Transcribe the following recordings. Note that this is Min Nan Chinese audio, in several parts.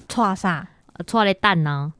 掣啥？掣咧等啊！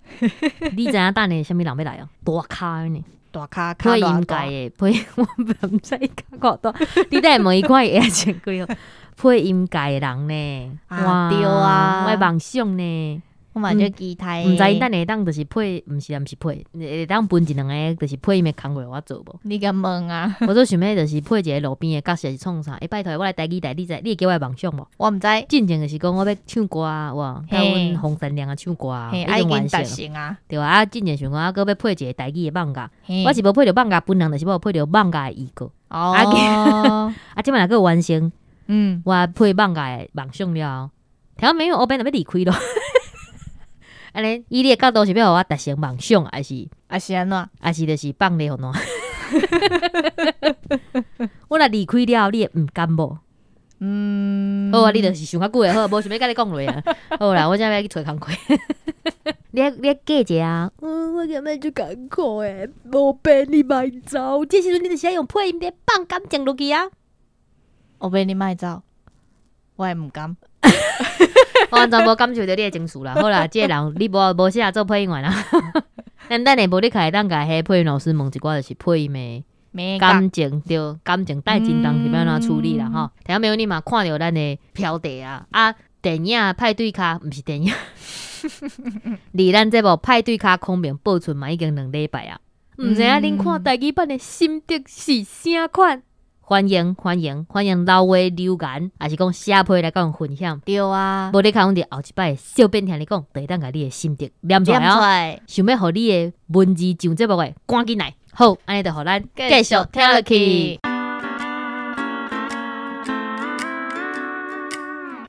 你知影等下啥物人欲來哦？大咖呢？大咖配音界的配，我毋知跤偌大。你等下問伊看伊會穿幾號？配音界的人呢？啊對啊，我的夢想呢？我嘛足期待。毋知𪜶等下會當就是配，毋是啊，毋是配，會當分一兩个就是配音的工課予我做無？你共問啊？我足想欲就是配一个路邊的角色是創啥？欸，拜託我來台語台，你知你會記我的夢想無？我毋知。進前就是講我欲唱歌啊，哇，佮阮黃山良啊唱歌啊，已經完成啊。對啊，啊，進前想講啊，閣欲配一个台語的艋舺，我是無配著艋舺本人，但是我有配著艋舺的預告。哦。啊，這擺若閣完成，我配艋舺的夢想了後，聽講沒有，後邊就欲離開囉。按呢，以你的角度是欲予我達成夢想，還是還是按怎？還是就是放咧予怎？我若離開了，你會毋甘無？好啊，你就是想較久的好，無想欲佮你講落啊。好啦，我這欲去揣工課。你愛過者啊？嗯，我感覺足艱苦的，無變你莫走。這時陣你就是愛用配音咧放感情落去啊。無變你莫走，我會毋甘。我完全無感受著你的情緒啦。好啦，這个人你無適合做配音員啦。咱等下無你會當共彼配音老師問一寡，就是配音的感情對，感情帶震動是欲按怎處理啦吼。聽沒有？你嘛看著咱的標題啊，啊，電影派對咖毋是電影，離咱節目派對咖孔明播出嘛已經2禮拜啊。毋知影恁看台語版的心得是啥款？歡迎歡迎歡迎留話留言，抑是講寫批來佮阮分享。對啊，無你看阮佇後一擺小編聽你講，就會當共你的心得念出來哦。想欲予你的文字上節目的，趕緊來。好，按呢就予咱繼續聽落去。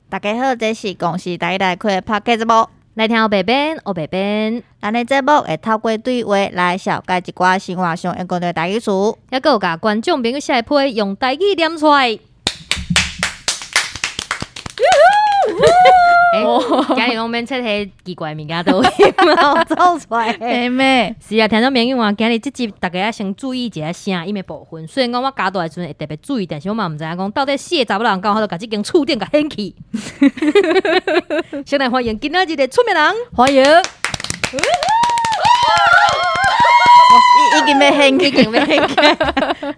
大家好，這是公視台語來開的 Podcast 節目。來聽烏白編，烏白編。咱的節目會透過對話來紹介一寡生活上會講著的台語詞，猶閣有共觀眾朋友寫的批用台語念出來。欸，今日攏免切彼奇怪的物件都做出來。欸咩？是啊，聽眾朋友啊，今日這集大家愛先注意一下聲音的部分。雖然講我加大的時陣會特別注意，但是我嘛毋知影講到底四个查某人敢有法度共這間厝頂共掀起。先來歡迎今仔日的出名人，歡迎。已經欲掀起，已經欲掀起。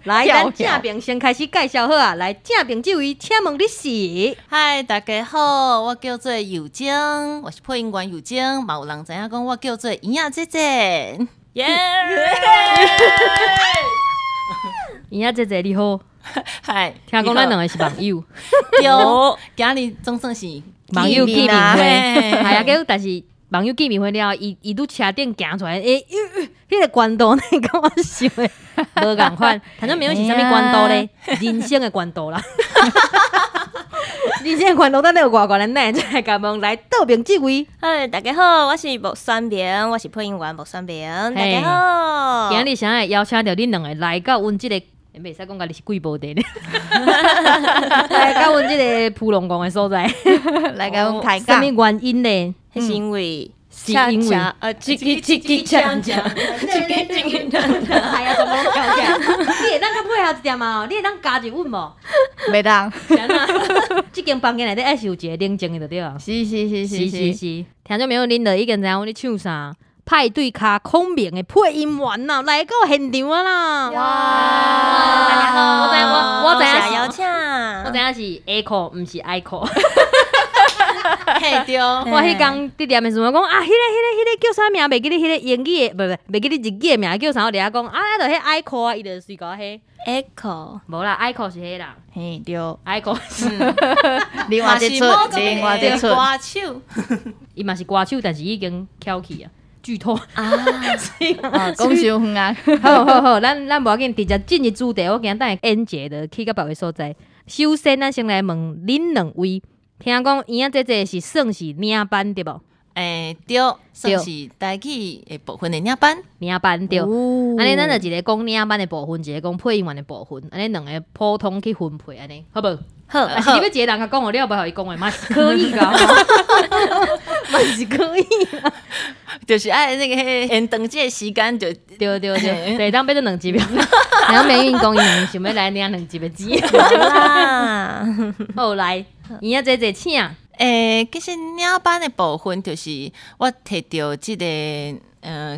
來，咱正邊先開始介紹好啊。來，正邊這位，請問你是？嗨，大家好，我叫做幼菁，我是配音員幼菁，嘛有人知影講我叫做圓仔姐姐。耶！圓仔姐姐你好。嗨，聽講咱兩个是網友。對，今日總算是網友見面會。係啊，結果但是。網友見面會了，伊伊拄車頂行出來，欸，彼個懸度呢，佮我想的無仝款。聽眾朋友是啥物懸度咧？人生的懸度啦。人生的懸度，等下有偌懸，咱等下再來共問。來，倒邊這位。嗨，大家好，我是莫選明，我是配音員莫選明。大家好。今日啥會邀請著恁兩个來到阮這个，袂使講家己是貴寶地咧，來到阮這个浮浪貢的所在，來共阮開講。啥物原因咧？是因為，是因為啊，這个這个鏘鏘，這个這个鏘鏘，哎呀，全部攏跳起來。你會當較配合一點嘛？你會當加入阮無？袂當。這間房間內底愛是有一个冷靜的就對啊。是是是是是是。聽眾朋友，恁就已經知影阮咧唱啥？派對咖孔明的配音員啊，來到現場啊啦！哇！大家好，我知影邀請，我知影是 echo，毋是 echo。嘿對，我彼工佇念的時陣，我講啊，彼个、彼个、彼个叫啥名？袂記得彼个英語的，無無，袂記得日語的名叫啥？我佇遐講啊，就彼 echo 啊，伊就隨共彼 echo，無啦，echo 是彼啦，嘿對，echo 是另外一出，另外一出歌手，伊嘛是歌手，但是已經翹起啊。劇透啊！講傷遠啊！好好好，咱無要緊，直接進入主題。我今等下演節就去到別个所在。首先，咱先來問恁兩位，聽講圓仔姐姐是算是領班對無？欸，對，算是台語的部分的領班，領班對。按呢，咱就一个講領班的部分，一个講配音員的部分，按呢兩个普通去分配，按呢好無？好，啊是你欲一个人共講，你無予伊講話嘛是可以噶，嘛是可以，就是愛那個延長這个時間就對對對，對，當變做兩集。然後免運講伊想欲來領兩集的錢。好來，圓仔姐姐請。其實領班的部分就是我提著這个，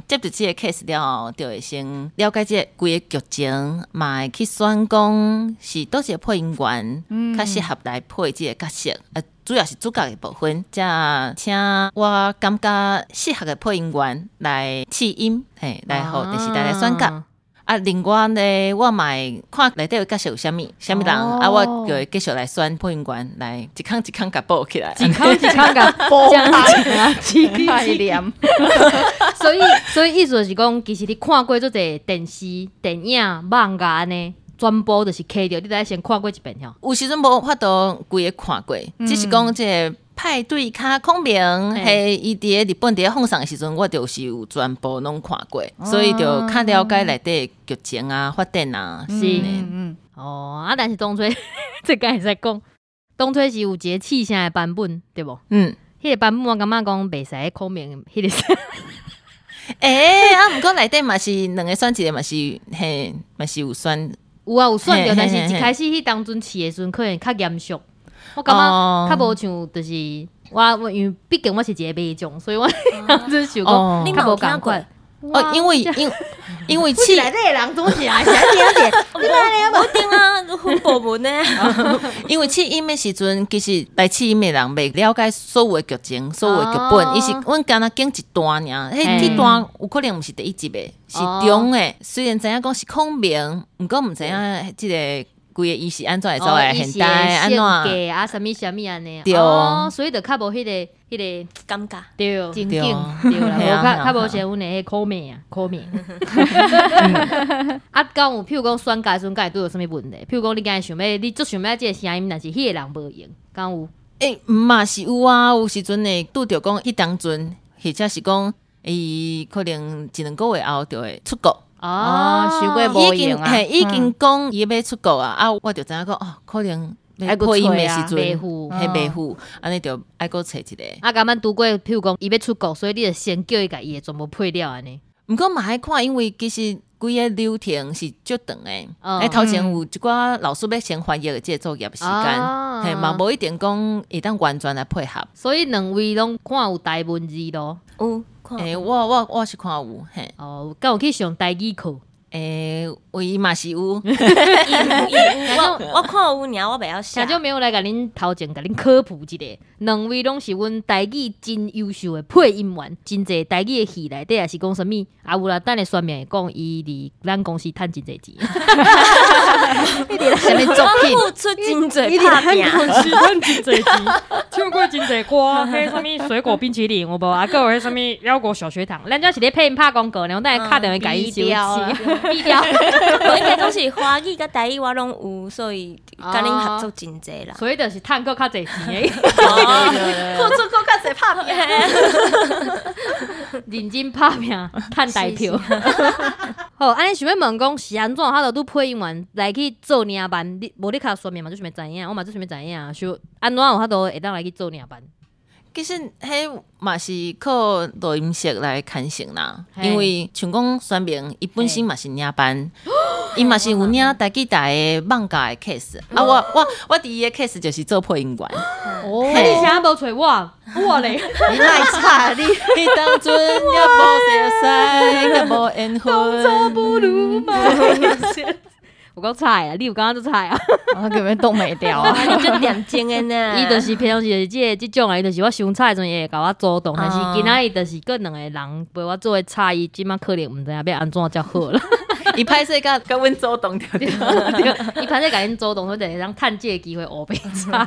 接著這個 case 了後，就會先了解這個規个劇情，嘛會去選講是佗一個配音員較適合來配這個角色，啊，主要是主角的部分，才請我感覺適合的配音員來試音，嘿，來予電視台來選角。啊，另外呢，我嘛會看內底的角色有啥物，啥物人，啊，我就會繼續來選配音員來一空一空共補起來。一空一空共補太黏。所以意思就是講，其實你看過足濟電視、電影、漫畫按呢，全部就是揢著，你得先看過一遍吼。有時陣無法度規个看過，只是講這個派對咖孔明，彼伊佇咧日本佇咧放送的時陣，我就是有全部攏看過，所以就較了解內底劇情啊、發展啊。是，哦，啊，但是當初這敢會使講，當初是有一個試聲的版本，對無？嗯。彼個版本我感覺講袂使孔明，彼個。啊，毋過內底嘛是兩個選一個嘛是嘿，嘛是有選。有啊，有選著，但是一開始彼當陣試的時陣，可能較嚴肅。我感覺較無像，就是我因為畢竟我是一個迷眾，所以我當陣想講較無仝款。哦，因為試內底的人總是愛聽者，你莫無定啊，分部門呢。因為試音的時陣，其實來試音的人袂了解所有的劇情、所有的劇本，伊是阮敢若揀一段爾，彼段有可能毋是第一集的，是中的。雖然知影講是孔明，毋過毋知影這個。規个伊是按怎會走來現代按怎啊？啥物啥物按呢？對，所以就較無彼個感覺，對，情景對啦，無較較無像阮的彼苦命啊，苦命。啊，敢有譬如講選角的時陣，敢會拄著啥物問題？譬如講你今日想欲，你足想欲這個聲音，但是彼個人無閒，敢有？嘛是有啊，有時陣會拄著講彼當陣，或者是講伊可能一兩個月後就會出國。哦，傷過無閒啊！已經講伊欲出國啊，啊，我就知影講哦，可能配音的時陣，彼袂赴，按呢就愛閣揣一个。啊，敢捌拄過，譬如講伊欲出國，所以你就先叫伊共伊的全部配了按呢。毋過嘛愛看，因為其實規个流程是足長的。頭前有一寡老師欲先翻譯的這個作業時間，嘿，嘛無一定講會當完全來配合。所以兩位攏看有台文字囉。有。我是看有，嘿。哦，敢有去上台語課？有伊嘛是有，有我看有爾，我袂曉寫。聽眾朋友來共恁頭前共恁科普一下，兩位攏是阮台語真優秀的配音員，真濟台語的戲內底也是講啥物，啊有啦，等下宣明會講伊佇咱公司趁真濟錢。啥物作品？付出真濟拍拚，公司趁真濟錢，唱過真濟歌，彼啥物水果冰淇淋有無？啊，閣有彼啥物腰果小學堂，咱這是咧配音拍廣告呢，我等下敲電話共伊收錢。我應該攏是華語佮台語我攏有，所以佮恁合作真濟啦。所以就是趁閣較濟錢的，付出閣較濟拍拚，認真拍拚，趁大票。好，按呢想欲問講是按怎，法度拄配音員來去做領班，你無你較說明嘛，足想欲知影，我嘛足想欲知影，想按怎有法度會當來去做領班？其實彼嘛是靠錄音室來牽成啦，因為像講宣明，伊本身嘛是領班，伊嘛是有領台語台的網咖的 case。啊，我佇伊的 case 就是做配音員。哦，你啥無揣我？我咧，你莫吵你。彼當陣也無熟似，也無緣分。當初不如慢些。有夠菜啊！你有感覺足菜啊？我根本擋袂牢啊！你足認真的呢。伊就是平常時就是這個這種啊，伊就是我傷吵的時陣，伊會共我主動。但是今仔日就是閣兩個人陪我做伙吵，伊這擺可能毋知影欲按怎才好啦。伊歹勢共共阮主動著對，伊歹勢共𪜶主動，所以就會當趁這個機會烏白吵。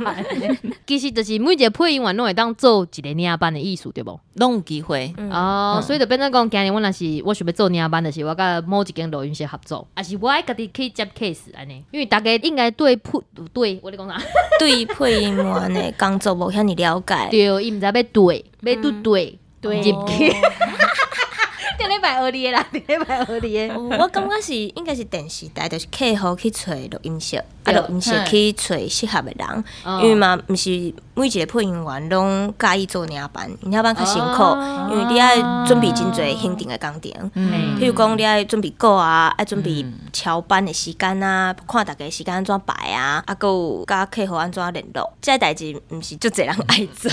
其實就是每一個配音員攏會當做一個領班的意思，對無？攏有機會。哦，所以就變做講，今日阮若是我想欲做領班，就是我佮某一間錄音室合作，抑是我愛家己去接 case 按呢？因為大家應該對配對，我咧講啥？對配音員的工作無遐爾了解。對，伊毋知欲對，欲拄對入去。頂禮拜學你的啦，頂禮拜學你的。我感覺是應該是電視台，就是客戶去揣錄音室，啊對錄音室去揣適合的人，哦因為嘛毋是每一個配音員攏佮意做領班，領班較辛苦，因為你愛準備真濟行政的工程。嗯譬如講，你愛準備稿啊，愛準備敲班的時間啊，看逐家時間按怎排啊，啊，閣有佮客戶按怎聯絡，這個代誌毋是足濟人愛做。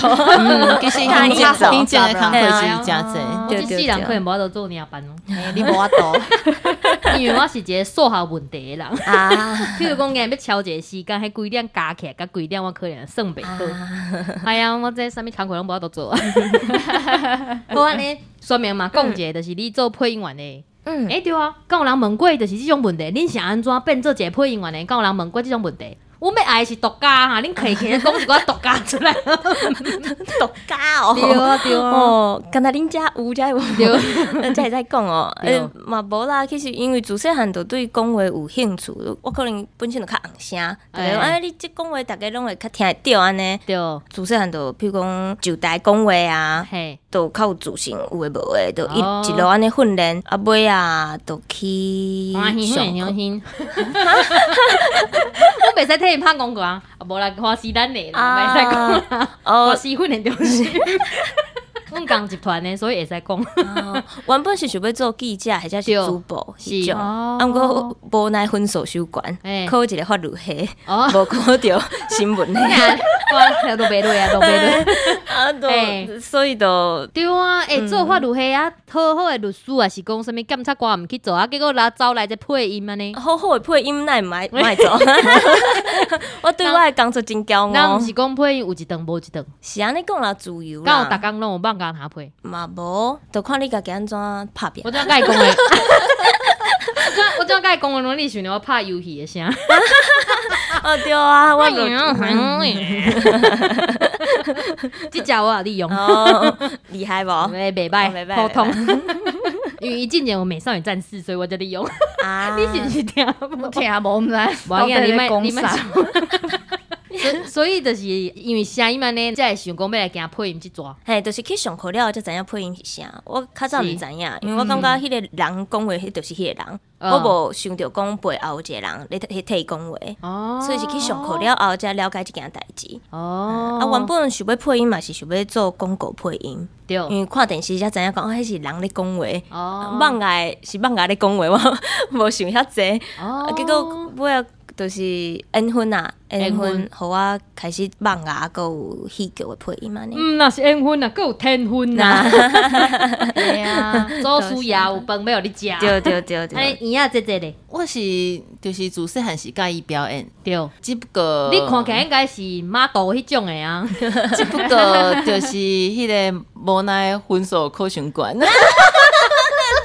其實行政行政的工課是誠濟。我這世人可能無法度做領班哦，你無法度，因為我是一個數學問題的人。啊，譬如講，今日欲敲一個時間，彼幾點加起來，佮幾點我可能算袂好。係啊，我這啥物工課攏無法度做啊。好按呢，說明嘛，講一個就是你做配音員的。欸對啊，敢有人問過就是這種問題，恁是按怎變做一個配音員的？敢有人問過這種問題？阮欲愛的是獨家哈，恁客氣講一寡獨家出來。獨家哦。對啊對啊。哦，敢若恁遮有遮有，對，咱才會使講哦。對嘛無啦，其實因為自細漢就對講話有興趣，我可能本身就較尪聲，逐家講哎，你這講話逐家攏會較聽會著按呢。自細漢就譬如講就台講話啊，就較有自信，有的無的，就一一路按呢訓練，啊尾啊就去歡喜上課。歡喜。我袂使替𪜶拍廣告啊，無啦，花師咱的啦，袂使講啦。哦花師訓練中心，阮仝集團的，所以會使講。原本是想欲做記者，或者是主播彼種，哦啊，毋過無奈分數傷懸，考一个法律系，無考著新聞系，我錄袂落啊，錄袂落。啊，就所以就對啊，欸，做法律系啊，好好的律師啊，是講啥物檢察官毋去做啊，結果來走來這配音按呢。好好的配音，哪會毋愛做？我對我的工作真驕傲咱毋。是講配音有一頓無一頓，是按呢講啦，自由敢有啦逐工攏有放工通配？嘛無，就看你家己按怎拍拚。我怎共伊講的？我怎共伊講的？你想著我拍遊戲的聲？哦對啊，我就這招我有利用。哦，厲害無？袂歹，袂歹普通。因為伊之前有美少女戰士，所以我才利用。啊你是毋是聽無？聽無毋知，無要緊，你莫你莫講啥？所以就是因為聲音按呢，才會想講欲來行配音這逝。嘿，就是去上課了後才知影配音是啥。我較早毋知影，因為我感覺彼個人講話，彼就是彼個人，我無想著講背後有一個人咧替伊講話。所以是去上課了後才了解這件代誌。哦。啊，原本想欲配音嘛是想欲做廣告配音，因為看電視才知影講，哦，彼是人咧講話。網愛是網愛咧講話，我無想遐濟。哦。啊，結果尾仔就是緣分啊，緣分，予我開始網愛，閣有戲劇的配音按呢。若是緣分啊，閣有天分啊。對啊，祖師爺有飯欲予你食。對對對對。按呢圓仔姐姐咧？我是就是自細漢是佮意表演，對。只不過你看起來應該是 model 彼種的啊。只不過就是彼个無奈分數考傷懸。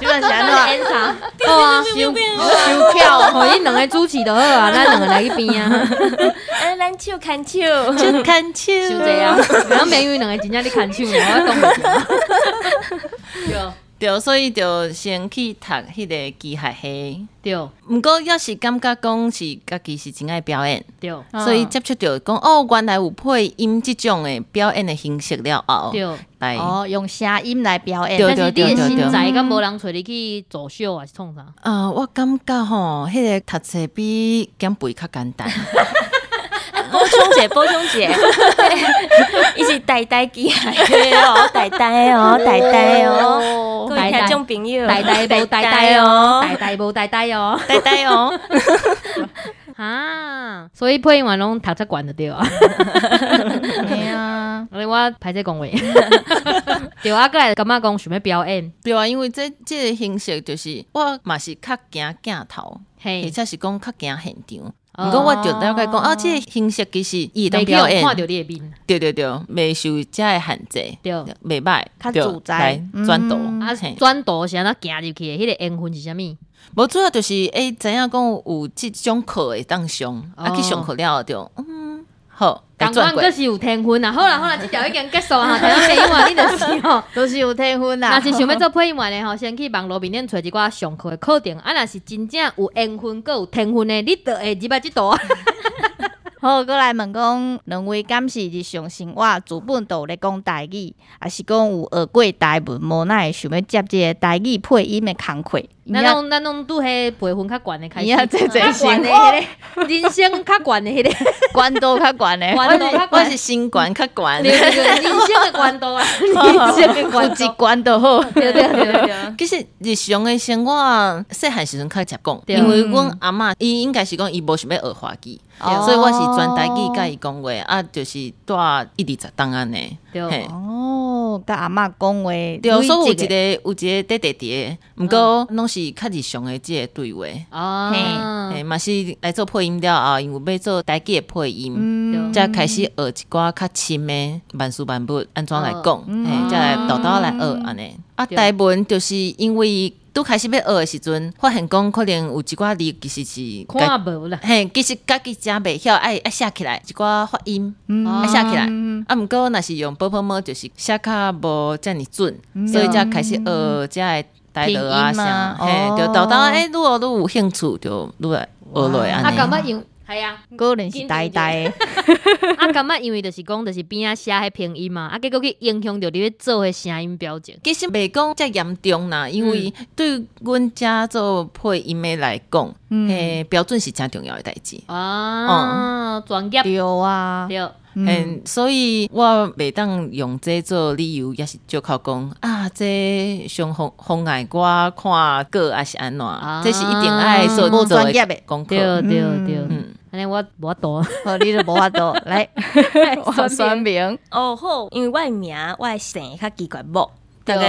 這擺是按怎？演啥？好啊，傷巧，予恁兩个主持就好啊，咱兩个來去邊啊。哎，咱手牽手，手牽手，傷濟啊！咱朋友兩个真正咧牽手呢，我講袂對。對，所以就先去讀彼个機械系。對。毋過猶是感覺講是家己是真愛表演。對。所以接觸著講哦，原來有配音這種的表演的形式了後，對。來哦，用聲音來表演。但是你的身材敢無人揣你去做秀還是創啥？啊，我感覺吼，彼个讀冊比減肥較簡單。補充一下，補充一下，伊是台大機械的哦，台大哦，台大哦，各位聽眾朋友，台大無台大哦，台大無台大哦，台大哦。啊，所以配音員攏讀冊懸就對啊。對啊，我歹勢講話。對啊，閣來感覺講想欲表演。對啊，因為這個形式就是我嘛是較驚鏡頭，或者是講較驚現場。毋過我就了解講，啊，這個形式其實伊會當表演，看著你的面，對對對，袂受遮的限制，對，袂歹，較自在，來轉導。啊，轉導是按怎行入去的？彼个緣分是啥物？無主要就是會知影講有這種課會當上，啊去上課了後就好。仝款閣是有天分啊！好啦好啦，這條已經結束啊！聽眾朋友啊，你就是吼，都是有天分啦。若是想欲做配音員的吼，先去網路面頂揣一寡上課的課程。啊，若是真正有緣分閣有天分的，你就會入來這途啊。好，閣來問講，兩位敢是日常生活自本都有咧講台語，抑是講有學過台文，無哪會想欲接這个台語配音的工課？咱攏拄彼輩份較懸的開始，伊啊，這這較懸的彼个，人生較懸的彼个，懸度較懸的，懸度較我是身懸較懸，對對對，人生的懸度啊，人生的懸有一懸就好。對對對對。其實日常的生活，細漢時陣較常講，因為阮阿嬤伊應該是講伊無想欲學華語，所以我是全台語佮伊講話，啊，就是住一二十冬按呢。對哦，佮阿嬤講話，對，所以有一個綴綴佇个，毋過攏是較日常的這個對話。哦，嘿，嘛是來做配音了後，因為欲做台語的配音，才開始學一寡較深的萬事萬物按怎來講，嘿，才來沓沓來學按呢。啊，台文就是因為拄開始欲學的時陣，發現講可能有一寡字其實是看無啦，嘿，其實家己誠袂曉，愛寫起來一寡發音，愛寫起來。啊，毋過若是用ㄅㄆㄇ，就是寫較無遮爾準，所以才開始學遮的台語啊啥，嘿，就沓沓欸，愈學愈有興趣，就愈來學落按呢。啊，感覺用係啊，果然是台台的。啊，感覺因為就是講，就是邊仔寫彼拼音嘛，啊，結果去影響著你欲做彼聲音表情。其實袂講遮嚴重啦，因為對阮遮做配音的來講，彼標準是誠重要的代誌。啊，專業。對啊。對。所以我袂當用這做理由，抑是借口講啊，這傷妨礙我看稿抑是按怎，這是一定愛做無專業的功課。對對對，按呢我無法度，好，你就無法度來，我選明。哦好，因為我的名我的姓較奇怪無。逐家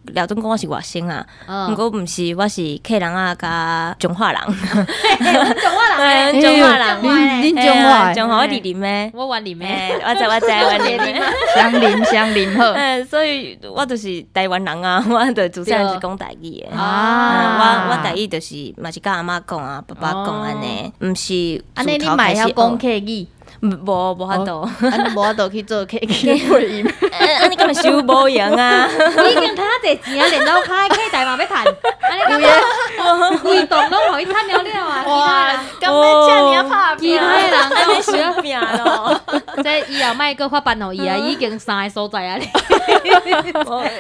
廖總講我是外省啊，毋過毋是，我是客人仔佮彰化人。彰化人，彰化人，恁彰化，彰化我蒞林的，我員林的，我知我知員林的，相鄰相鄰好。所以我就是台灣人啊，我就自細漢是講台語的。啊，我台語就是嘛是佮阿嬤講啊，爸爸講按呢，毋是。按呢你嘛會曉講客語？無法度，按呢無法度去做客語配音。按呢敢會傷無閒啊？你已經趁遐濟錢啊，連老開客台嘛欲趁，按呢感覺規棟攏予伊趁了了啊！哇，敢欲遮爾拍其他的人按呢傷拼咯。這以後莫閣發辦予伊啊，已經三個所在啊！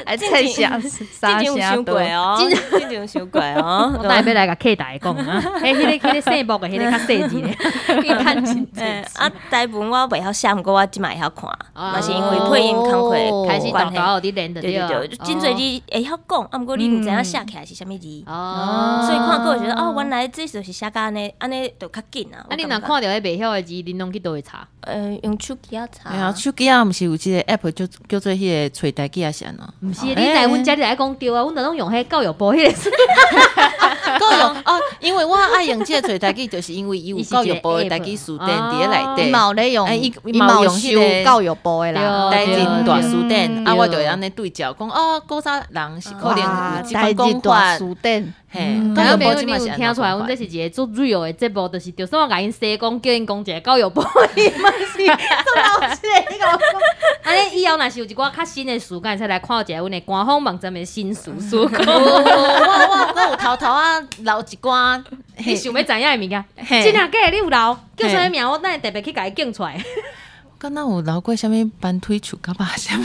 愛測聲，三聲傷過哦，真正傷過哦。我等下欲來共客台講啊，彼個姓木的，彼個較細緻咧，伊趁真濟。啊，台文我袂曉寫，毋過我這馬會曉看，嘛是因為配音工課開始沓沓有佇練就對。對對對，真濟字會曉講，啊，毋過你毋知影寫起來是啥物字。哦。所以看過就覺得哦，原來這就是寫甲按呢，按呢就較緊啊。啊，你若看著彼袂曉的字，恁攏去佗位查？用手機仔查。哎呀，手機仔毋是有這个 app 叫叫做彼个揣台語抑是按怎？毋是，你來阮遮你來講對啊，阮就攏用彼教育部彼个。教育哦，因為我愛用這个揣台語，就是因為伊有教育部的台語辭典佇咧內底。伊嘛有咧用，伊嘛有收教育部的啦，台日大辭典，啊，我就會按呢對照，講哦，古早人是可能有這款講法。辭典。嘿，教育部你有聽出來，阮這是一個足 real 的節目，就是就算我共𪜶西講，叫𪜶講一個教育部，伊嘛是足老實的。你共我講，按呢以後若是有一寡較新的詞，敢會使來看一下阮的官方網站的新詞詞庫。我有偷偷仔留一寡，你想欲知影的物件？真的假的？你有留？叫啥物名？我等下特別去共伊揀出來。敢若有留過啥物斑腿樹蛤仔啥物？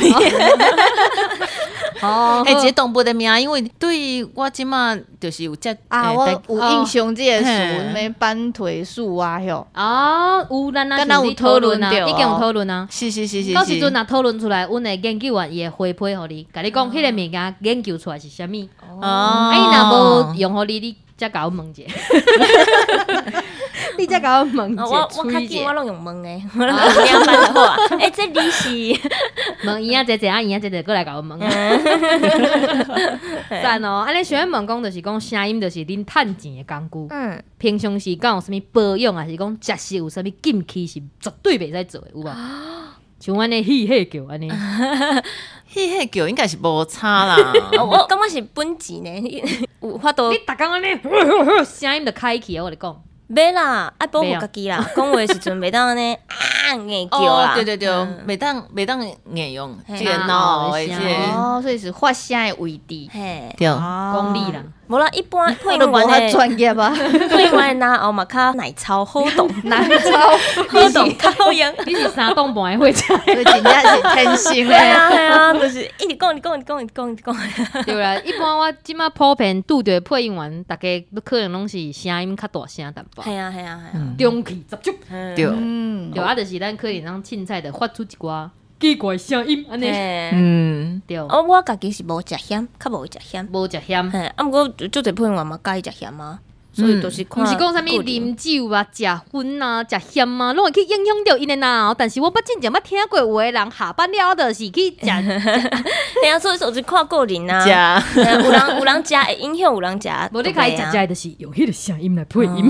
哦，欸，一个動物的名，因為對我這馬就是有接啊，我有印象這个詞，啥物斑腿樹啊，遐。哦，有咱若有討論啊，已經有討論啊。是是是是。到時陣若討論出來，阮的研究員伊會回批予你，共你講彼个物件研究出來是啥物。哦。啊，伊若無用予你，你才共阮問一下。你才共阮問一下。我較緊，我攏用問的，我攏用兩班就好啊。欸，這你是問伊仔姐姐啊，伊仔姐姐閣來共阮問。讚哦！按呢想欲問講，就是講聲音，就是恁趁錢的工具。嗯。平常時敢有啥物保養，抑是講食食有啥物禁區是絕對袂使做的，有無？像按呢戲戲叫按呢，戲戲叫應該是無差啦。我感覺是本錢呢，有法度。你逐工按呢聲音就開起啊！我咧講。袂啦，愛保護家己啦。講話時陣袂當按呢啊，啊硬叫啦。对对对，袂当硬用这个脑的这个。哦，所以是发声的位置。嘿，对，功力啦。无啦，一般配音员的专业啊，配音员的咙喉嘛较耐操好动，耐操好动较好用。你是三动半的会长，所以真正是天生的。对啊，对啊，就是一直讲，一直讲，一直讲，一直讲，一直讲。对啦，一般我这马普遍拄著配音员，逐家可能拢是声音较大声淡薄。系啊，系啊，系啊，中气十足。对，对啊，就是咱可能拢凊彩的发出一寡奇怪声音，按呢，对。哦，我家己是无食咸，较无食咸，无食咸。嘿，啊，毋过足济配音员嘛佮意食咸啊，所以就是看。毋是讲啥物啉酒啊、食薰啊、食咸啊，拢会去影响著𪜶的咙喉。但是我捌进前捌听过有的人下班了后就是去食。嘿啊，所以就是看个人啊。食，有人食会影响，有人食。无你开食食就是用彼个声音来配音。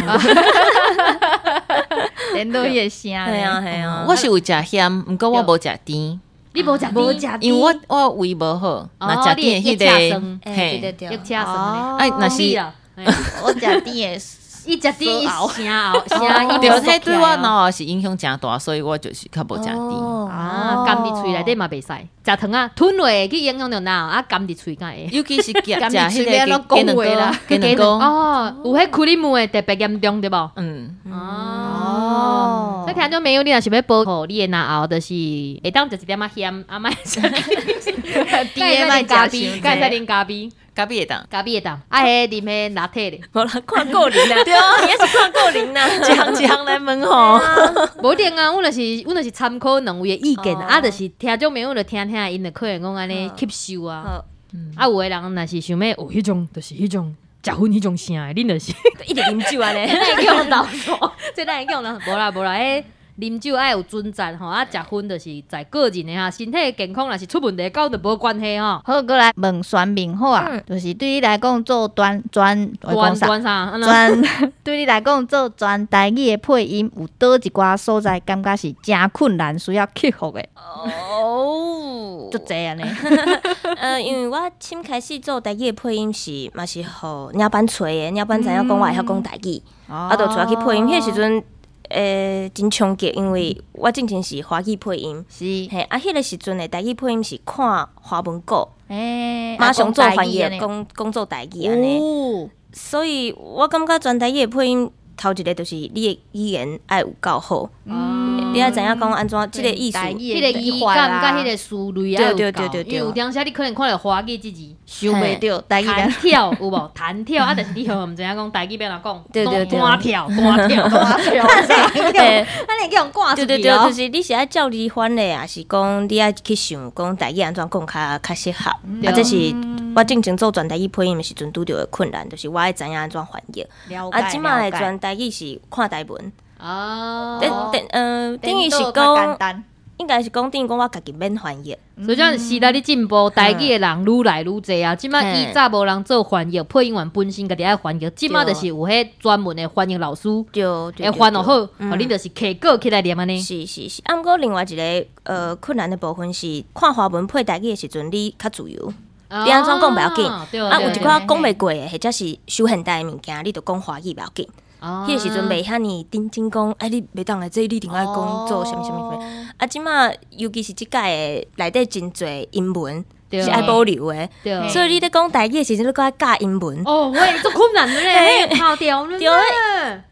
连到彼个声。系啊系啊，我是有食咸，毋过我无食甜。你无食甜，因为我胃无好，若食甜的彼个，嘿，对对对，车哎，若是我食甜的，伊食甜伊声喉声音，对，彼对我咙喉是影响诚大，所以我就是较无食甜。啊，含伫喙内底嘛袂使，食糖仔吞落去影响著咙喉，啊，含伫喙敢会。尤其是食彼个鸡卵糕，鸡卵糕哦，有彼cream的特别严重对无？嗯。哦。所以听众朋友，你若想欲保护你的咙喉，就是会当食一点仔咸，啊，莫食甜的，莫咖啡，敢会使啉咖啡。咖啡会当，咖啡会当，啊，彼啉彼拿铁咧。无啦，看个人啦，对啊，也是看个人啦，一项一项来问吼。无一定啊，阮就是参考两位的意见，啊，就是听众朋友就听听，𪜶就可能讲按呢吸收啊。啊，有的人若是想欲有彼种，就是彼种食薰彼种声的，恁就是一直啉酒按呢，咱会叫𪜶投诉，这咱会叫𪜶，无啦无啦，彼啉酒爱有尊重吼，啊，食薰就是在个人的哈，身体健康若是出问题，佮阮就无关系吼。好，阁来问选民好啊，就是对你来讲做专专专专啥？专对你来讲做全台语的配音，有佗一寡所在感觉是诚困难，需要克服的。哦，足济按呢。因为我先开始做台语的配音是嘛是予领班揣的，领班知影讲我会晓讲台语，啊，就揣我去配音。彼个时阵。真冲击，因为我之前是华语配音，是嘿，啊，彼个时阵的台语配音是看华文稿，马上做翻译，讲讲做台语按呢，所以我感觉全台语的配音头一个就是你的语言爱有够好，你爱知影讲按怎这个意思，彼个语感佮彼个思虑爱有够，对，因为有当时你可能看著华语这字，想袂著台语弹跳有无？弹跳啊，但是你可能毋知影讲台语欲按怎讲，对对对，弹跳弹跳弹跳，啊你叫人挂对对对，就是你是爱照字翻的，抑是讲你爱去想讲台语按怎讲较较适合？啊，这是我进前做全台语配音的时阵拄著的困难，就是我爱知影按怎翻译。啊，这马的全台语是看台文。哦，等于是讲，应该是讲等于讲我家己免翻译。所以讲时代咧进步，台语的人愈来愈济啊。这马以早无人做翻译，配音员本身家己爱翻译，这马就是有彼专门的翻译老师，对，会翻予好，予恁就是摕稿起来念按呢。是是是，啊，毋过另外一个困难的部分是，看华文配台语的时阵，你较自由。你按怎讲袂要紧，啊，有一寡讲袂过的，或者是伤现代的物件，你就讲华语袂要紧。彼个时阵袂遐尔认真讲，哎，你袂当来这，你一定爱讲做啥物啥物啥物。啊，这马尤其是这届的内底真济英文，是爱保留的，所以你咧讲台语的时阵，你阁爱教英文。哦，喂，足困难的咧，跑掉对，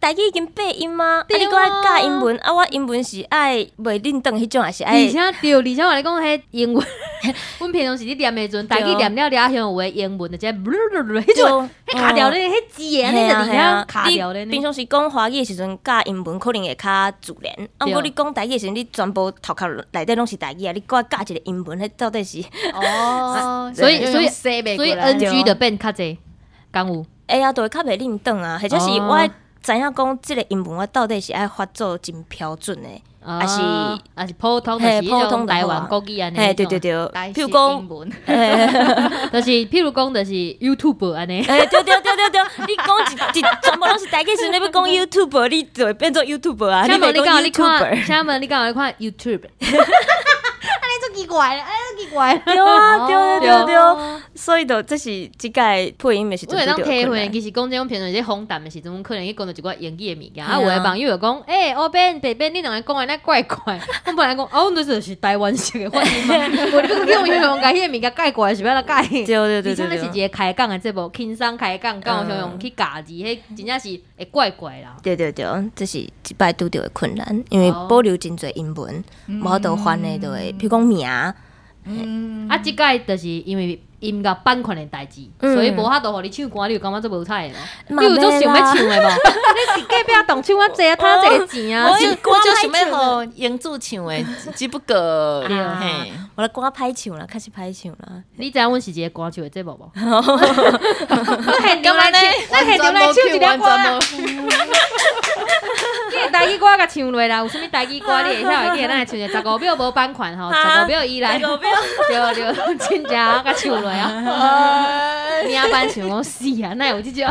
台语已经八音吗？啊，你阁爱教英文，啊，我英文是爱袂认当彼种，还是爱？而且对，而且我咧讲彼英文，阮平常时咧念的时阵，台语念了了，像有的英文就这，彼种，彼卡掉咧，彼字的，按呢就伫遐卡掉咧。平常时讲华语的时阵，教英文可能会较自然，啊，毋过你讲台语的时阵，你全部头壳内底拢是台语啊，你阁爱教一个英文，彼到底是？哦，所以 NG 就变较济，敢有？会啊，就会较袂认当啊，或者是我知影讲这个英文，我到底是爱发做真标准的，抑是普通，就是彼种台湾国语按呢？嘿，对对对，譬如讲，就是譬如讲，就是 YouTube 按呢？欸，对对对对对，你讲一一全部拢是台语时，你欲讲 YouTube，你就会变做 YouTube 啊？请问你敢有咧看？请问你敢有咧看 YouTube？按呢足奇怪，按呢足奇怪。對啊，對對對對，所以就這是這屆配音的時陣，我會當體會，其實講這種平常時訪談的時陣，可能去講著一寡英語的物件，啊，有的網友就講，欸，烏邊白邊，你兩个講的那怪怪，我本來講，啊，阮就是台灣式的發音嘛，無你閣用用共彼个物件改過來是欲按怎改？對對對對，而且是一個開講的節目，輕鬆開講，敢有像用去教字，彼真正是會怪怪啦。對對對，這是這擺拄著的困難，因為保留真濟英文，無法度翻的就會，比如講名。啊，這擺就是因為音樂版權的代誌，所以無法度予你唱歌，你有感覺足無彩的無？你有足想欲唱的無？你佇隔壁棟唱我濟啊，趁這個錢啊！我就想欲予英子唱的，只不過嘿，我的歌歹唱啦，確實歹唱啦。你知影阮是一个歌手的節目無？咱現場來唱，咱現場來唱一粒歌啦。你的台語歌共唱落啦，有啥物台語歌你會曉會記得？咱來唱一下15秒無版權吼，15秒以內，對對，真正共唱落啊！領班想講死啊，哪會有這種？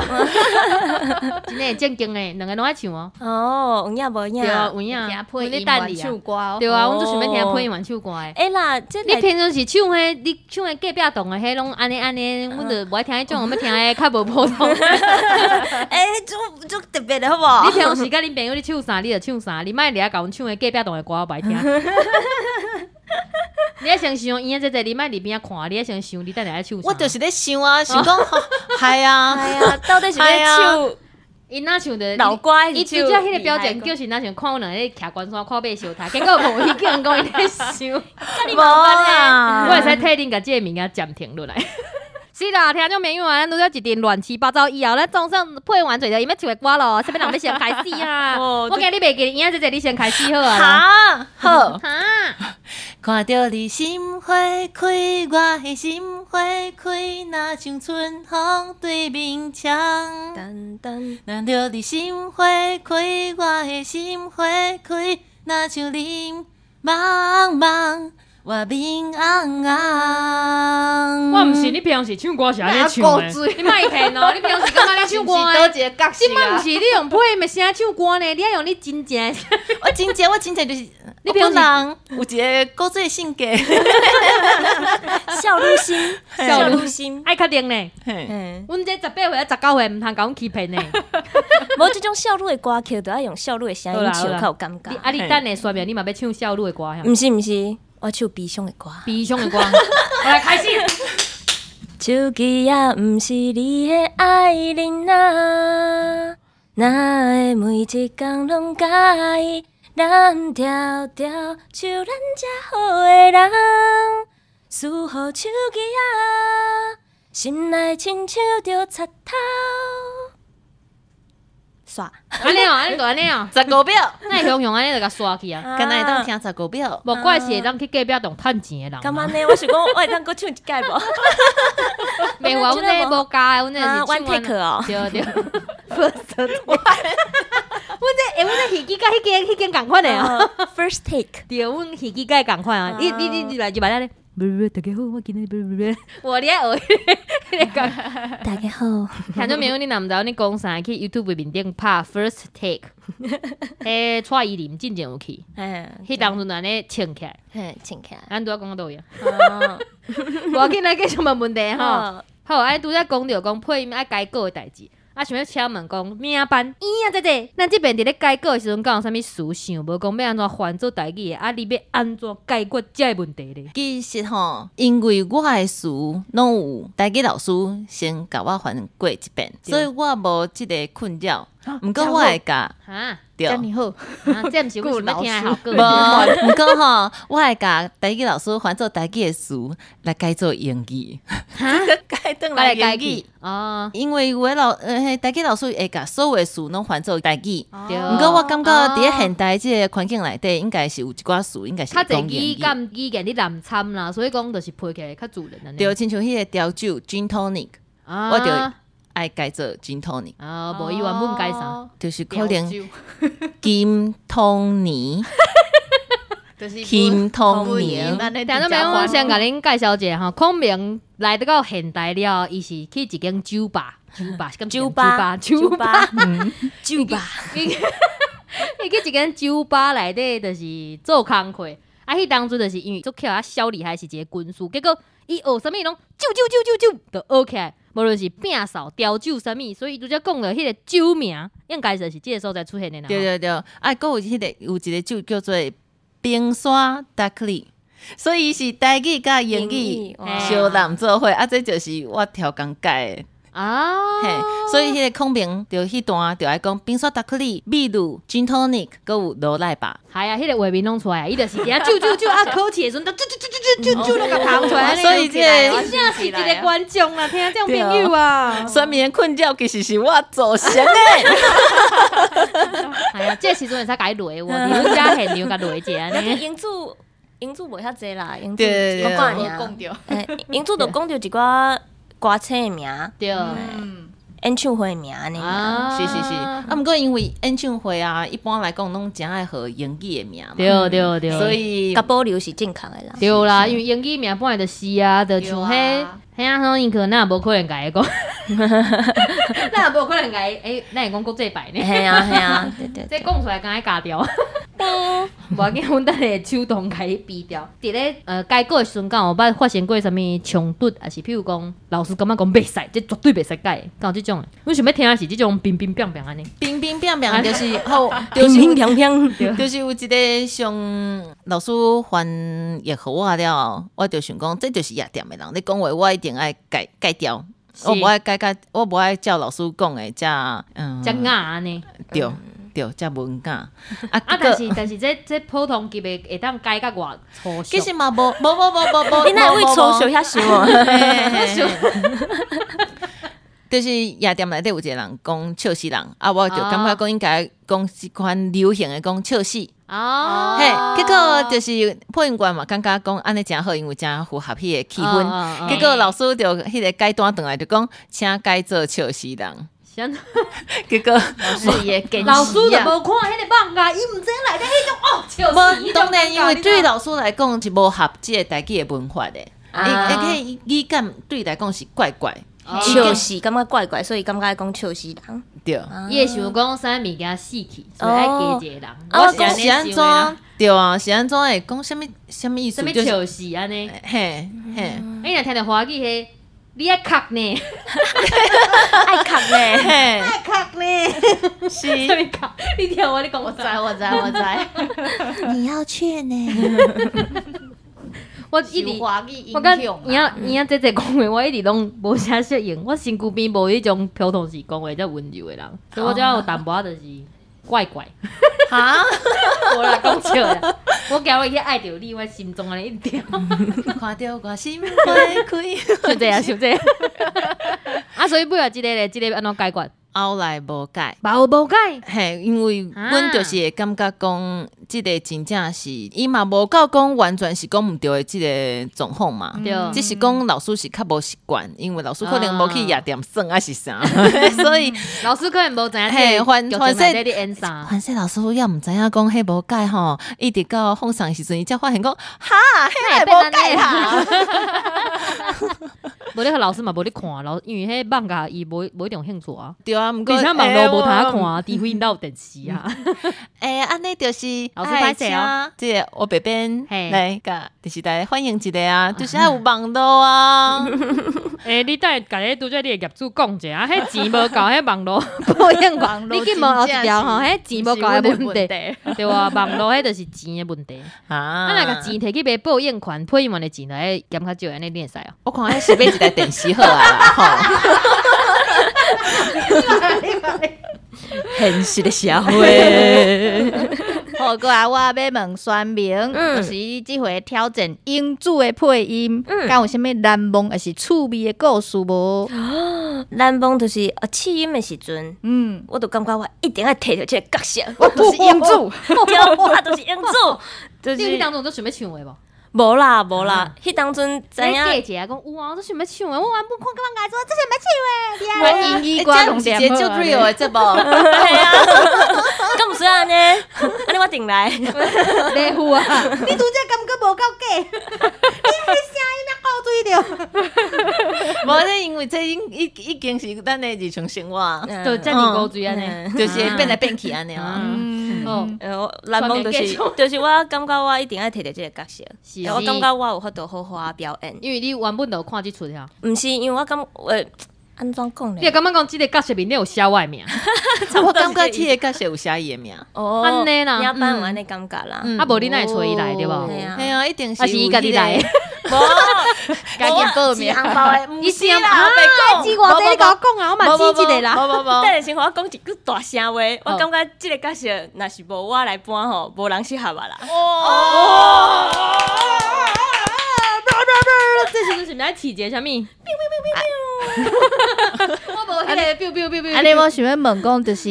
真的正經的，兩个攏愛唱哦。哦，有影無影？對啊，有影。配音員唱歌哦。對啊，阮足想欲聽配音員唱歌的。欸啦，你平常時唱彼，你唱彼隔壁棟的彼攏按呢按呢，阮就無愛聽彼種，欲聽彼較無普通。欸，足足特別的好無？你平常時佮恁朋友咧唱啥，你就唱啥，你莫掠共阮唱彼隔壁棟的歌，我無愛聽。你愛先想，伊這這，你莫佇邊仔看，你愛先想，你等下愛唱啥？我就是咧想啊，想講，係啊，係啊，到底是欲唱？伊若唱著老歌，伊拄才彼个表情，就是若像看阮兩个咧徛關山看馬相踢，結果無伊叫人講伊咧想，無啦，我會使替恁共這个物件暫停落來。是啦，聽眾朋友啊，咱拄才一陣亂七八糟以後，咱總算配完做著伊欲唱的歌咯，啥物人欲先開始啊？我驚你袂記得，英姐姐你先開始好啊。好，哈，看著你心花開，我的心花開，若像春風對面牆。看著你心花開，我的心花開，若像林茫茫。我面紅紅。我毋是你平常時唱歌是按呢唱的，你莫騙哦！你平常時感覺咧唱歌的？這擺毋是你用配音的聲唱歌呢？你愛用你真正的。我真正，我真正就是你平常時有一个古錐性格，少女心，少女心，愛確定呢。阮這18歲啊19歲，毋通共阮欺騙呢。無這種少女的歌曲，就愛用少女的聲音唱較有感覺。啊，你等下說明你嘛欲唱少女的歌？毋是毋是。我唱悲傷的歌，悲傷的歌，我來開始。手機仔毋是你的愛人啊，哪會每一工攏佮伊藍調調，像咱這好的人，輸予手機仔，心內親像著賊偷。刷，按呢哦，按呢就按呢哦， 15秒，哪會雄雄按呢就共刷去啊？敢若會當聽15秒，無怪是會當去隔壁棟趁錢的人。敢按呢？我想講，我會當閣唱一擺無？袂有啊，阮這無教的，阮這是唱 one take 哦。對對。First take。阮這欸，阮這戲劇佮彼間仝款的哦。 First take。對，阮戲劇佮仝款啊！你你你你來就來咧。不不，大家好，我今日不不不，我咧學彼个講。大家好，聽眾朋友，你若毋知影你講啥，去 YouTube 面頂拍 First Take，彼蔡依林進前有去，彼當陣按呢穿起來，嘿，穿起來。咱拄仔講到佗位啊？無要緊，來繼續問問題吼。好，按拄才講著講配音愛改稿的代誌。啊，想欲請問講領班，伊啊姐姐，咱這邊佇咧改稿的時陣，敢有啥物思想無？講欲按怎翻做台語的？啊，你欲按怎解決這个問題咧？其實吼，因為我的詞攏有台語老師先共我翻過一遍，所以我無這个困擾。毋過我會共對，這爾好，這毋是阮想欲聽的效果。無，毋過吼，我會共台語老師翻做台語的詞來改做英語，改轉來英語。哦，因為有的老台語老師會共所有的詞攏翻做台語。毋過我感覺佇咧現代這个環境內底，應該是有一寡詞應該是較濟語佮語言咧難參啦，所以講就是配起來較自然。對，親像彼个調酒 Gin Tonic，我就愛改做 Gin Tonic。啊，無伊原本改啥？就是可能金通尼，金通尼。聽眾朋友，我先共恁介紹一下吼，孔明來到現代了，伊是去一間酒吧，酒吧，酒吧，酒吧，酒吧。伊去一間酒吧內底，就是做工課。啊，彼當陣就是因為足巧啊，小厲害是一个軍師，結果伊學啥物攏咒咒咒咒咒，就學起來。無論是摒掃、調酒啥物，所以伊拄才講著彼个酒名，應該就是這个所在出現的啦。對對對，啊，閣有彼个有一个酒叫做冰沙達克利，所以伊是台語佮英語相攬做伙，啊，這就是我調工改的。啊，嘿，所以彼个孔明就彼段就愛講冰沙達克利、秘魯、Gin Tonic，閣有羅賴吧。係啊，彼个畫面攏出來，伊就是佇遐啾啾啾啊，考試的時陣，就啾啾啾啾啾啾攏共彈出來。所以這个真正是一个觀眾啊，聽這種朋友啊，選民的困擾其實是我造成的。係啊，這個時陣會使共伊雷，我佇阮遮現場共雷一下按呢。英主英主無遐濟啦，英主對一寡爾。英主就講著一寡歌星的名，對，演唱會的名按呢。是是是，啊，毋過因為演唱會啊，一般來講攏誠愛號英語的名嘛，對對對，所以共保留是正確的啦。對啦，因為英語名本來就是啊，就像彼，彼啊，所以可能無可能共伊講，那無可能共伊，欸，咱會講國際牌呢？嘿啊嘿啊，對對，這講出來敢愛咬掉。無要緊，阮等下手動共伊嗶掉。佇咧改稿的時陣，敢有捌發生過啥物衝突，抑是譬如講老師感覺講袂使，這絕對袂使改的，敢有這種的？阮想欲聽的是這種乒乒乓乓按呢。乒乒乓乓就是好，乒乒乓乓，就是有一个像老師翻譯予我了後，我就想講，這就是夜店的人，你講話我一定愛改改掉，我無愛改改，我無愛照老師講的遮遮雅按呢。對。對，遮文雅。啊，但是這普通級的會當改甲偌粗俗？其實嘛，無無無無無無，你哪會為粗俗遐想哦？就是夜店內底有一個人講笑死人，啊，我就感覺講應該講這款流行的講笑死。哦，嘿，結果就是配音員嘛，感覺講按呢誠好，因為誠符合彼個氣氛。結果老師就彼個改單轉來就講，請改做笑死人。結果老師就無看彼个網啊，伊毋知影內底彼種哦，笑死。當然，因為對老師來講是無合這个台語的文法的，伊語感對來講是怪怪。笑死，感覺怪怪，所以感覺愛講笑死人。對，伊會想講啥物件死去，所以愛加一個人。我是按怎？對啊，是按怎會講啥物啥物意思？啥物笑死按呢？嘿嘿，你若聽著華語彼。你愛哭呢？愛哭呢？愛哭呢？是。啥物哭？你聽我，你講我知，我知，我知。你要去呢？我一直，我感覺伊仔姐姐講話，我一直攏無啥適應。我身軀邊無彼種普通時講話遮溫柔的人，所以我遮有淡薄仔就是怪怪。哈？無啦，講笑啦。我驚我去愛著你，我心臟按呢一直跳。看著我心花開。像這樣，像這樣。啊，所以尾仔這個咧，這個按怎解決？後來無改，無改，嘿，因為阮就是會感覺講，這個真正是伊嘛無夠講完全是講毋對的這個狀況嘛，只是講老師是較無習慣，因為老師可能無去夜店耍抑是啥，所以老師可能無知影。嘿，反反正咧演啥，反正老師也毋知影講彼無改吼，一直到放送時陣，伊才發現講，哈，彼個無改啦。無咧，老師嘛無咧看，老因為彼網咖伊無一定有興趣啊。對啊，毋過而且網路無通看，除非𪜶兜有電視啊。欸，按呢就是老師歹勢哦，這個我白邊來共電視台歡迎一下啊，就是愛有網路啊。欸，你等下共彼拄才你的業主講者啊，彼錢無夠，彼網路報應網路，你去問後一條吼，彼錢無夠的問題，對啊，網路彼就是錢的問題。啊，若共錢提去買報應權，配音員的錢來減較少，按呢你會使哦。我看彼是買一台電視好啊啦，吼。現實的社會。好，過來我欲問宣明，就是你這回挑戰英語的配音，敢有啥物難忘抑是趣味的故事無？難忘就是試音的時陣，我就感覺我一定愛提著這個角色，我就是英主，對，我就是英主。你彼當陣有想欲唱的無？無啦無啦，彼當陣知影。姐姐講有啊，我想欲唱的，我原本看感覺說這想欲唱的。我英語歌攏是一個足 real 的節目。係啊，敢毋使按呢？按呢我定來。袂赴啊！你拄才感覺無夠假，你彼聲音猶夠水著。對。無，這因為這已經是咱的日常生活，就遮爾古錐按呢，就是會變來變去按呢啊。哦，難忘就是我感覺我一定愛提著這个角色，是我感覺我有法度好好仔表演。因為你原本就有看這齣啊。毋是，因為我感覺按怎講咧？你會感覺講這个角色面頂有寫我的名？我感覺這个角色有寫伊的名。哦，按呢啦，領班有按呢感覺啦。啊，無你哪會揣伊來對無？嘿啊，一定是。啊是伊家己來。無，家己報名。紅包的，毋是啦，白講。這偌濟你共我講啊，我嘛知一个啦。無無無。等下先予我講一句大聲話，我感覺這个角色若是無我來搬吼，無人適合啊啦。哦。這時陣是毋是愛起一个啥物？我無彼个 biu biu biu biu。按呢我想欲問講，就是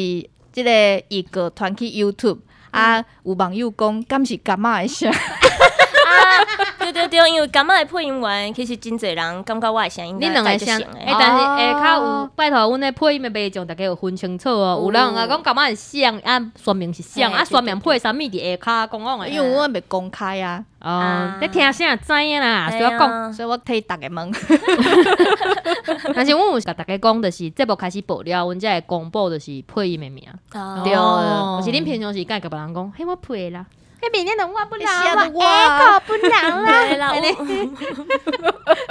這个預告傳去 YouTube 啊，有網友講，敢是柑仔的聲？對對對，因為柑仔的配音員其實真濟人感覺我的聲音，你兩个聲，欸，但是下跤有拜託阮的配音的聽眾，大家有分清楚哦。有人啊講柑仔是誰啊，宣明是誰啊，宣明配啥物佇下跤講講的。因為阮袂公開啊。哦，你聽聲就知影啦，所以我講，所以我替逐家問。但是阮有共大家講，就是節目開始播了，阮才會公布就是配音的名。對，就是恁平常時敢會共別人講，彼我配的啦。彼明天的我不人，我我不人啦。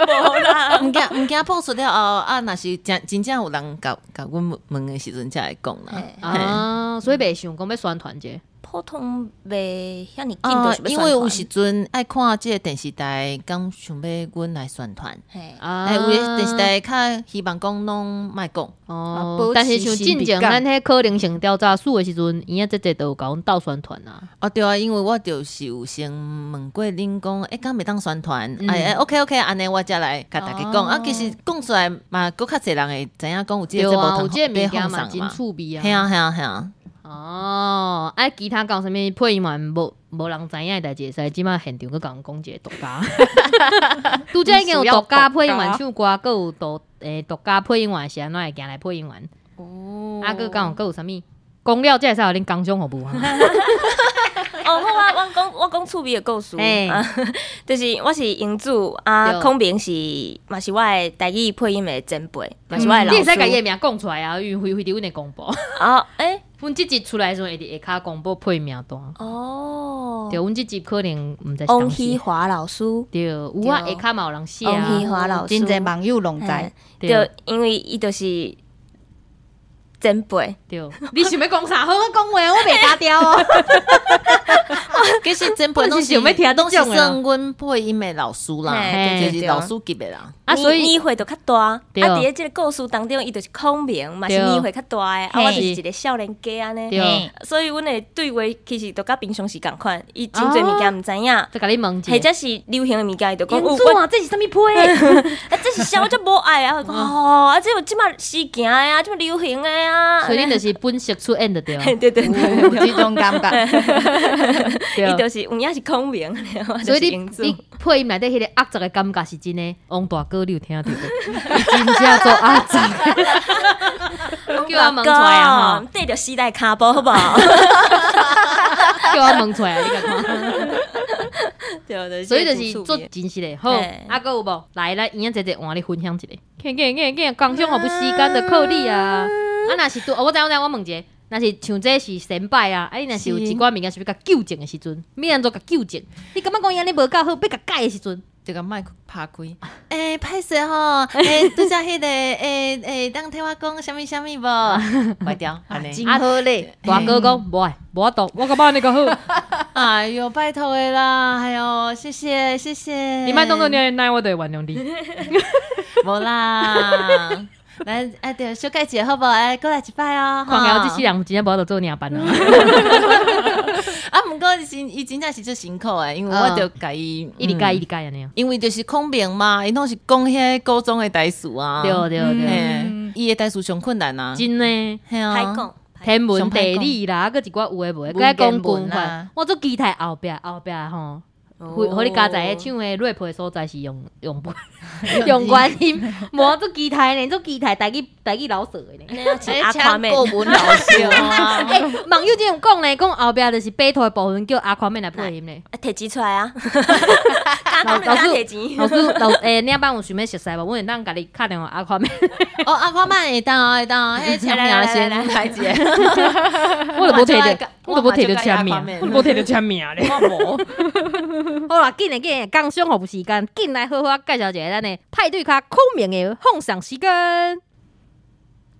無啦，毋驚毋驚播出了後啊，若是真真正有人共阮問的時陣，才會講啦。啊，所以袂想講欲宣傳者。普通袂遐爾緊，因為有時陣愛看這个電視台，敢想欲阮來宣傳。啊，有的電視台較希望講攏莫講。哦，但是像進前咱彼可能性調查書的時陣，伊仔這這都有共阮鬥宣傳啊。哦，對啊，因為我就是有先問過恁講，欸，敢袂當宣傳？欸，OK OK，按呢我才來共大家講。啊，其實講出來嘛，閣較濟人會知影講有這個節目有這个物件嘛，真趣味啊。嘿啊嘿啊嘿啊。哦，啊，其他講啥物配音員無人知影的代誌，會使這馬現場閣共阮講一个獨家。拄才已經有獨家配音員唱歌，閣有獨家配音員是按怎會行來配音員？哦，啊，閣敢有閣有啥物？講了才會使予恁工商服務啊。哦，好啊，我講趣味的故事，就是我是英子啊，孔明是嘛是我的台語配音的前輩，嘛是我的老師。你會使共伊的名講出來啊，因為非佇阮的公布。啊，欸。阮這集出來的時陣會佇下跤公布配名單。哦，對，阮這集可能毋知是王希華老師。對，有啊，下跤嘛有人寫啊。王希華老師，真濟網友攏知。對，因為伊就是前輩。對，你想欲講啥？好，我講話，我袂打掉哦。其實前輩攏是想欲聽，攏是算阮配音的老師啦，就是老師級的啦。啊，所以年歲就較大。啊，佇咧這个故事當中，伊就是孔明，嘛是年歲較大的，啊，我就是一个少年家按呢。所以阮的對話其實都佮平常時仝款，伊真濟物件毋知影，就共你問或者是流行的物件，伊就講。英啊，這是啥物配？啊，這是啥？我足無愛啊！哦，啊，這有這馬時行的啊，這馬流行的啊。所以恁就是本色出演就對。對對對，有這種感覺。伊就是有影是孔明，所以你配音內底彼个壓軸的感覺是真的。王大哥，你有聽著無？真正做壓軸，叫我問出來啊！綴著時代跤步，好無？叫我問出來，你共看。對對，所以就是做真實的。好，啊，閣有無？來，咱圓仔坐坐換你分享一下。緊緊緊緊，工商服務時間就靠你啊！啊，若是拄，我知我知，我問一下。若是像這是先輩啊，啊你若是有一寡物件是欲共糾正的時陣，欲按怎共糾正？你感覺講伊按呢無夠好，欲共改的時陣，就共麥拍開。欸，歹勢吼，欸，拄才彼个，欸欸，當替我講啥物啥物無？關掉，按呢。真好咧，大哥講無愛，無法度，我感覺按呢較好。哎喲，拜託的啦，哎喲，謝謝謝謝。你莫當做你按呢，我就會原諒你。無啦。來，哎對，小改一下好無？哎，閣來一擺哦。看起來我這世人真正無法度做領班啊。啊，毋過伊真正是足辛苦的，因為我著共伊一直改一直改按呢。因為就是孔明嘛，伊攏是講彼个古裝的台詞啊。對對對，伊的台詞上困難啊。真的，嘿啊。歹講。天文地理啦，閣一寡有的無的，閣愛講軍法。我足期待後壁後壁吼。予你加在唱的 rap 的所在是用用用原音，无做期待呢，做期待台语台语老舌的呢。阿夸妹，国文老师啊！欸，网友这样讲呢，讲后壁就是白兔的部分叫阿夸妹来配音呢。提钱出来啊！老师，老师，老欸，领班有想欲熟似无？阮会当共你敲电话阿夸妹。哦，阿夸妹会当会当，彼签名先来一个。我都无提著，我都无提著签名，我都无提著签名咧。我无。好啦，紧来紧来，工商服务时间，紧来好好介绍一下咱的派对咖孔明的奉上时间。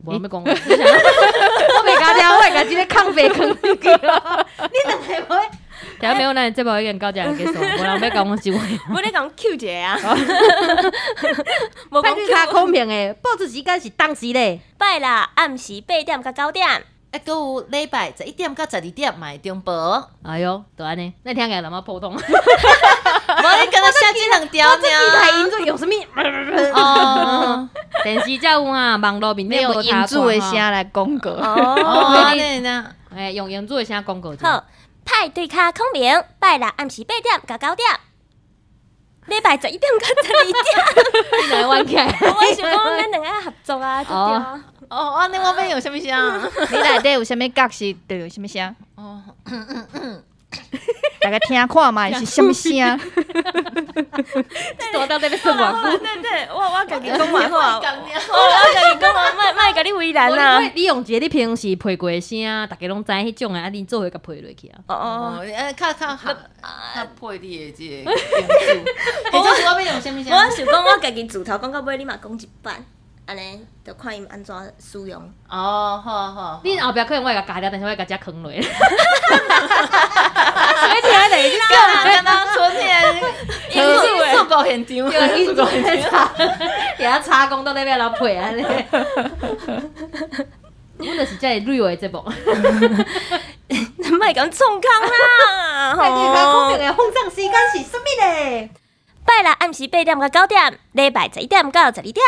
无欲讲，我袂共听，我会共这个空白坑入去。你两个无？听没有？咱节目已经到遮结束，无人欲共阮收尾。无你共 Q 一下啊！派对咖孔明的播出时间是当时咧，拜六暗时8点到9点。啊，阁有礼拜11点到12点嘛会重播。哎哟，就按呢，那听起来那么普通。无你敢若写这两条尔。台音做用啥物？哦，电视才有啊，网路面顶无音主的声来广告。哦，按呢呢。哎，用音主的声广告。好，派对咖孔明，拜六暗时8点到9点。礼拜11点到12点。你来玩起来。我想讲，咱两个合作啊，对啊。哦，按呢我欲用啥物声？你内底有啥物角色，就用啥物声。哦，大家听看觅是啥物声？大到底欲算偌久？对对，我家己讲嘛好啊。我家己讲嘛，莫共你为难啊。你用一个你平时配过的声，大家拢知彼种的，啊，你做伙共配落去啊。哦哦，较较较配你的这个音质。我欲用啥物声？我想讲，我家己自头讲到尾，你嘛讲一摆。按呢，就看𪜶按怎使用。哦，好好。你后壁可能我会共加掉，但是我会共遮囥落。所以听下你敢若春天，事故现场，事故现场，伫遐插讲到底欲按怎配按呢？阮就是遮尔累的节目。莫共创空啦！派对咖孔明的奉上时间是啥物咧？拜六暗时8点到9点，礼拜11点到12点。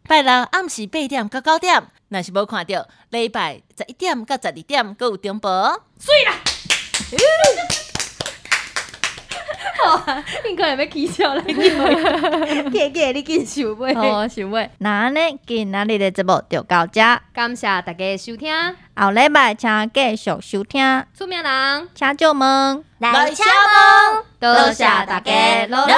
拜六暗时8点到9点，若是无看著，礼拜11点到12点，阁有重播。媠啦！你可能欲起笑咧，假假你紧想尾。好，想尾。那按呢，今仔日的节目就到遮，感谢大家收听。后礼拜请继续收听。出名人，请借问，来请问，多谢大家努力。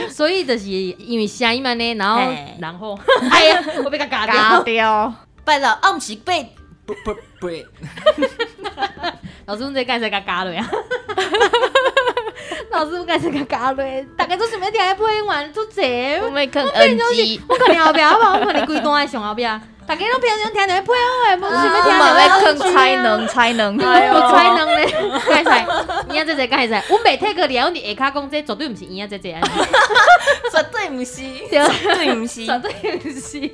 所以就是因为声音按呢，然后，哎呀，我欲共咬掉。拜六暗时8，不不不，老师，阮这敢会使共咬落啊？老师，阮敢会使共咬落？逐家都想欲听彼配音员足济，我欲囥 NG，我看你后壁好无？我看你规段的上后壁。逐家拢平常听著彼配好的，无想欲听。我嘛欲囥才能，才能，无才能咧，敢会使？婴仔姐姐敢会使？阮袂退过来，阮伫下跤讲，这绝对毋是婴仔姐姐，绝对毋是，绝对毋是，绝对毋是。